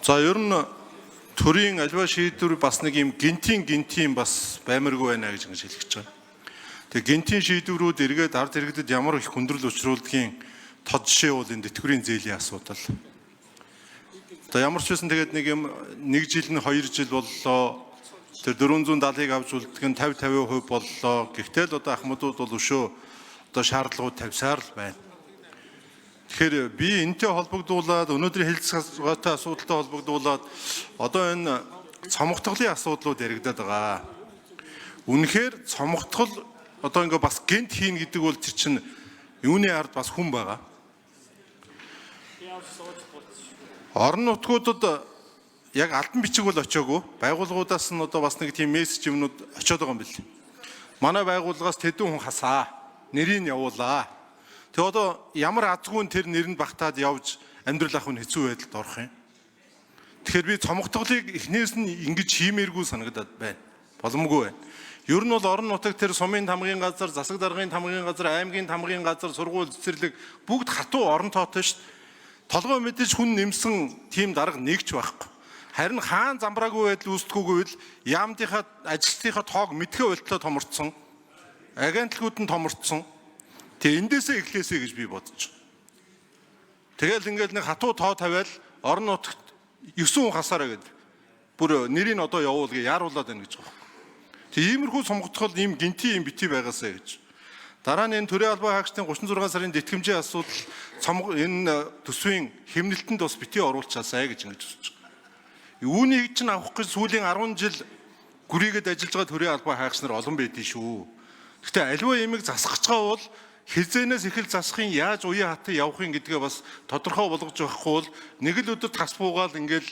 За, ер нь төрийн аливаа шийдвэр бас нэг юм гинтийн бас баймаргүй байна гэж ингэж хэлэх гэж байгаа. Тэгээ гинтийн шийдвэрүүд эргээд ард иргэдэд ямар их хүндрэл учруулдгийн тод жишээ бол энэ тэтгэврийн зээлийн асуудал. За, ямар ч байсан тэгээд нэг юм нэг жил нь 2 жил боллоо. Тэр 470-ыг авч үлдэх нь 50 50% боллоо. Гэхдээ л одоо ахмадууд бол өшөө одоо шаардлагууд тавьсаар л байна. Тэгэхээр би энэтэй холбогдуулаад, өнөөдрийн хэлцгээтэй асуудалтай холбогдуулаад одоо энэ цомготголын асуудлууд яригадаад байгаа. Үнэхээр цомготгол одоо ингээ бас гинт хийн гэдэг бол тэр чинь юуны ард бас хүн байгаа. Орон нутгуудад яг албан бичиг бол очиагүй. Байгууллагуудаас нь одоо бас нэг тийм мессеж юмнууд очиод байгаа юм бэл. Манай байгууллагаас тэдэн хүн хасаа. Нэрийг явуулаа. Тэгээ одоо ямар азгүй тэр нэрэнд багтаад явж амьдрал авах нь хэцүү байдалд орох юм. Тэгэхээр би цомготголыг эхнээс нь ингэж хиймээргүй санагдаад байна. Боломгүй байна. Ер нь бол орон нутаг тэр сумын тамгын газар, засаг даргын тамгын газар, аймгийн тамгын газар, сургууль, цэцэрлэг бүгд хатуу орон тоотой шүү дээ. Толгой мэдээж хүн нэмсэн тийм дарга нэг ч байхгүй. Харин хаан замбраагүй байдал үүсдэггүйвэл яамдынхаа ажилтныхаа тоог мэдхээ болтлоо томорцсон. Агентлагууд нь томорцсон. Тэгээ эндээсээ эхлээсэй гэж би бодож. Тэгэл ингээл нэг хатуу тоо тавиал орон нутагт 9 хүн хасаараа гэдэг. Бүр нэрийг одоо явуул гэ яаруулад байна гэж байгаа юм. Тэг иймэрхүү сонгогдохол ийм гинти юм бити байгаасаа гэж. Дараа нь энэ төрийн албан хаагчдын 36 сарын тэтгэмжийн асуудал цомго энэ төсвийн хэмнэлтэнд бас бити оруулчаасай гэж ингэж үзэж байгаа. Үүнийг чинь авах гэж сүүлийн 10 жил гүрийгэд ажиллаж байгаа төрийн албан хаагч нар олон байдیں шүү. Гэтэ аливаа имийг засах гэж байгаа бол хизээнээс эхэл засахын яаж уян хатан явахын гэдгээ бас тодорхой болгож явахгүй бол нэг л өдөр тас буугаал ингээл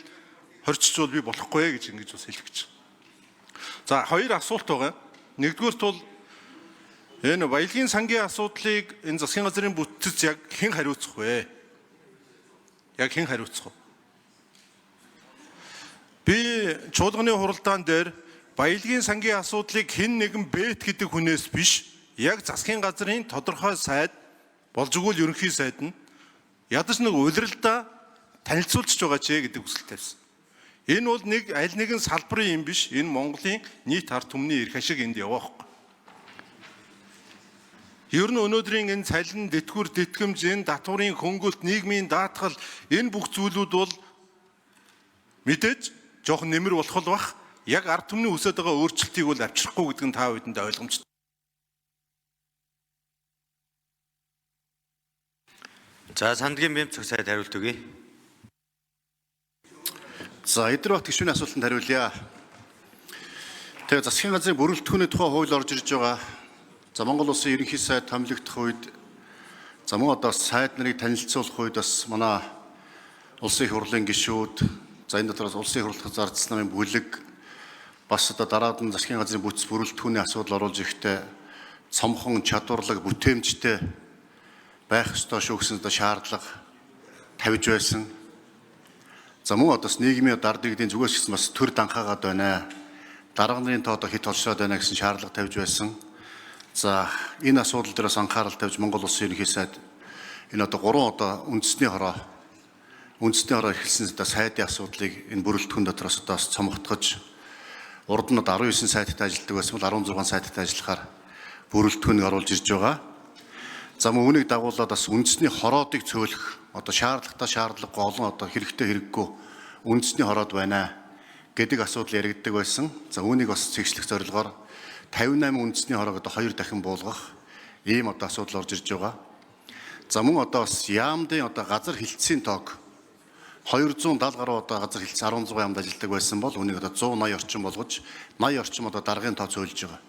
хорччвол би болохгүй гэж ингэж бас хэлэх гэж. За, хоёр асуулт байгаа. Нэгдүгээрт бол энэ баялагын сангийн асуудлыг энэ засгийн газрын бүтц яг хэн хариуцах вэ? Яг хэн хариуцах вэ? Би чуулганы хуралдаан дээр баялагын сангийн асуудлыг хэн нэгэн бэт гэдэг хүнээс биш, яг засгийн газрын тодорхой сайд болж өгвөл ерөнхий сайд нь ядаж нэг улиралдаа танилцуулчих байгаа ч гэдэг хүсэл тавьсан. Энэ бол нэг аль нэгэн салбарын юм биш. Энэ Монголын нийт ард түмний эрх ашиг энд яваа байхгүй. Ер нь өнөөдрийн энэ цалин, тэтгэвэр, тэтгэмж, энэ татварын хөнгөлт, нийгмийн даатгал энэ бүх зүйлүүд бол мэдээж жоохон нэмэр болох л бах. Яг ард түмний хүсэж байгаа өөрчлөлтийг бол авчрахгүй гэдэг нь та бүхэнд ойлгомжтой. За, сандгийн бэмцэх сайд хариулт өгье. За, Эдэрбат гишүүний асуултанд хариулъя. Тэгээ засгийн газрын бүрэлдэхүүний тухай хууль орж ирж байгаа. За, Монгол Улсын ерөнхий сайд томилогдох үед, за мөн одоо сайд нарыг танилцуулах үед бас манай улсын их хурлын гишүүд, за энэ дотроос улсын их хурлын зардсан намын бүлэг бас одоо дараад нь засгийн газрын бүтц бүрэлдэхүүний асуудал оруулж ирэхдээ цомхон чадварлаг бүтээмжтэй байх ёстой шүү гэсэн одоо шаардлага тавьж байсан. За мөн одоо нийгмийн дард иргэдийн зүгээс гэсэн бас төр данхаагаад байна. Дарга нарын тоо одоо хит олшроод байна гэсэн шаардлага тавьж байсан. За, энэ асуудал дээр бас анхаарал тавьж Монгол Улсын ерөнхий сайд энэ одоо гурван одоо үндэсний хороо эхэлсэн одоо сайдын асуудлыг энэ бүрэлдэхүүн дотроос одоо бас цомготгож урд нь одоо 19 сайттай ажилладаг байсан бол 16 сайттай ажиллахаар бүрэлдэхүүнийг оруулж ирж байгаа. За мөн үүнийг дагуулад бас үндэсний хороодыг цөөлөх одоо шаардлагатай шаардлагагүй олон одоо хэрэгтэй хэрэггүй үндэсний хороод байна гэдэг асуудал яригддаг байсан. За, үүнийг бас цэгцлэх зорилгоор 58 үндэсний хороог одоо 2 дахин буулгах ийм одоо асуудал орж ирж байгаа. За мөн одоо бас яамдын одоо газар хилцээний тоог 270 гаруй одоо газар хилцээ 16 яамд ажилладаг байсан бол үүнийг одоо 180 орчим болгож 80 орчим одоо даргын тоо цөөлж байгаа.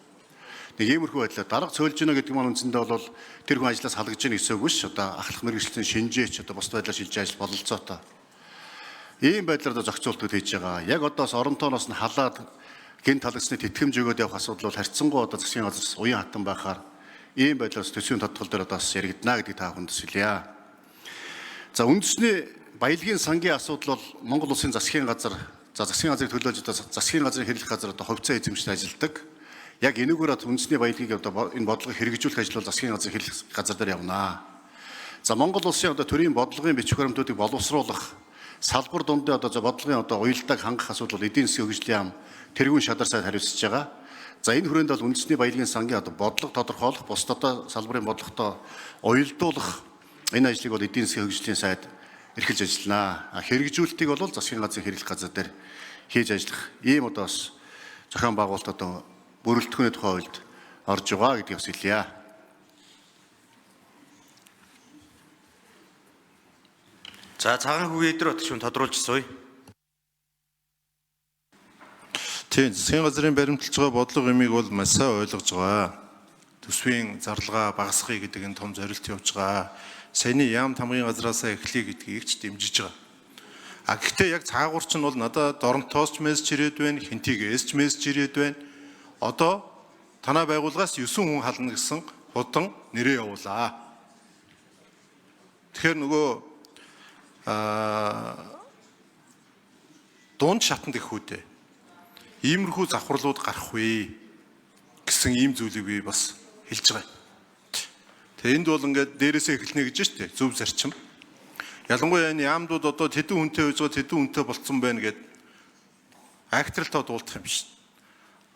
Нэг иймэрхүү байдлаар дарга цөөлж гинэ гэдэг маань үндсэндээ бол тэр хүн ажлаас халагдж гинэ гэсэн үг биш. Одоо ахлах мэргэжлийн шинжээч одоо бусд байдлаар шилжиж ажил бололцоотой. Ийм байдлаар одоо зохицуултууд хийж байгаа. Яг одоо бас орон тооноос нь халаад гинт халагдсны тэтгэмж өгөөд явах асуудал бол харьцангуй одоо засгийн газар уян хатан байхаар ийм байдлаар төсвийн тодтгол дээр одоо бас яригдана гэдгийг та бүхэнд хэлье. За, үндэсний баялагын сангийн асуудал бол Монгол Улсын засгийн газар, за засгийн газрыг төлөөлж одоо засгийн газрын хэрэглэх газар одоо хувьцаа эзэмшиж ажилладаг. Яг энэгээр үндэсний баялагийг одоо энэ бодлогыг хэрэгжүүлэх ажил бол засгийн газрын хэрэглэх газар дээр явна. За, Монгол Улсын одоо төрийн бодлогын бичиг баримтуудыг боловсруулах Салбар дундын одоо бодлогын одоо уялдааг хангах асуудал бол эдийн засгийн хөгжлийн яам тэргүүн шадар сайд хариуцж байгаа. За энэ хүрээнд бол үндэсний баялагын сангийн одоо бодлого тодорхойлох, бусад одоо салбарын бодлоготой уялдуулах энэ ажлыг бол эдийн засгийн хөгжлийн сайд эрхэлж ажиллана. Хэрэгжүүлэлтийг бол засгийн газрын хэрэглэх газар дээр хийж ажиллах ийм одоо бас зохион байгуулалт одоо бүрэлдэхүүний тухай хуульд орж байгаа гэдгийг бас хэлье. За цагаан хүүгийн Эдэр бат гишүүн тодруулж сууя. Тийм, засгийн газрын баримталж байгаа бодлого юмыг бол маш сайн ойлгож байгаа. Төсвийн зарлага багасгая гэдэг энэ том зорилт явж байгаа. Саяны яам тамгын газраасаа эхлэе гэдгийг ч дэмжиж байгаа. А гэхдээ яг цаагуур чинь бол надад Доронтоос ч мессеж ирээд байна, Хинтигээс ч мессеж ирээд байна. Одоо танай байгууллагаас 9 хүн хална гэсэн худан нэрээ явуулаа. Тэгэхээр нөгөө дунд шатанд их хүүдээ. Иймэрхүү завхарлууд гарах вэ гэсэн ийм зүйлийг би бас хэлж байгаа. Тэгээ энд бол ингээд дээрээсээ эхэлнэ гэж шүү дээ. Зөв зарчим. Ялангуяа энэ яамдууд одоо тэдэн хүнтэй байж байгаа тэдэн хүнтэй болцсон байна гэд актралтаа дуулдах юм шиг.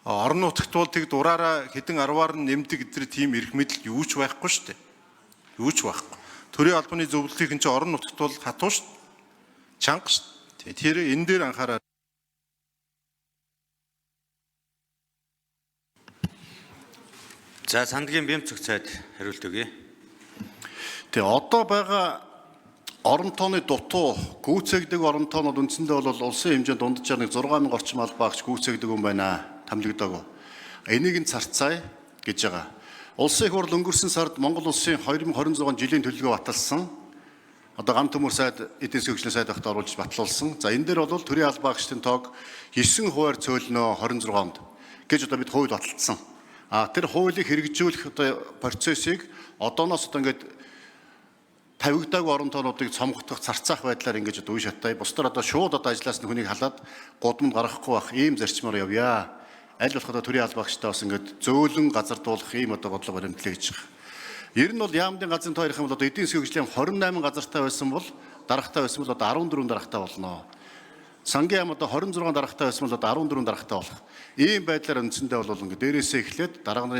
Орон нутагт бол тэг дураараа хэдэн арваар нь нэмдэг эдгээр тийм эрх мэдэл юу ч байхгүй шүү дээ. Юу ч байхгүй. Төрийн албаны зөвлөлтийн чинь орон нутагт бол хатуу шүү дээ. Чанга шүү дээ. Тэр энэ дээр анхаараа. За сандгийн бямц цогцайд хариулт өгье. Тэгээ одоо байгаа орон тооны дутуу гүйцэгдэг орон тоонууд үндсэндээ бол улсын хэмжээнд дунджаар нэг 6000 орчим албаагч гүйцэгдэг юм байна. Томилогдоогүй. Энийг нь царцаая гэж байгаа. Улсын их хурл өнгөрсөн сард Монгол улсын 2026 жилийн төлөвлөгөө баталсан. Одоо гам төмөр сайд эдийн засгийн хөгжлийн сайд багт оруулж батлуулсан. За энэ дээр бол төрийн албаагчдын тоог 9%-аар цөөлнө 26 онд гэж одоо бид хууль баталсан. А тэр хуулийг хэрэгжүүлэх одоо процессыг одооноос одоо ингээд тавигдаагүй орон тоонуудыг цомгодох, царцаах байдлаар ингэж одоо үе шаттай. Бусдаар одоо шууд одоо ажиллаас нь хүнийг халаад гудамд гаргахгүй байх ийм зарчмаар явъя. Аль болох одоо төрийн албаагчтай бас ингээд зөөлөн газардуулах ийм одоо бодлого баримтлаа гэж байгаа. Ер нь бол яамдын газрын тоо ярих юм бол одоо эдийн засгийн хөгжлийн 28 газартай байсан бол дарагтай байсан бол одоо 14 дарагтай болно. Сангийн яам одоо 26 дарагтай байсан бол одоо 14 дарагтай болох. Ийм байдлаар үндсэндээ бол ингээд дээрээсээ эхлээд дарга нарын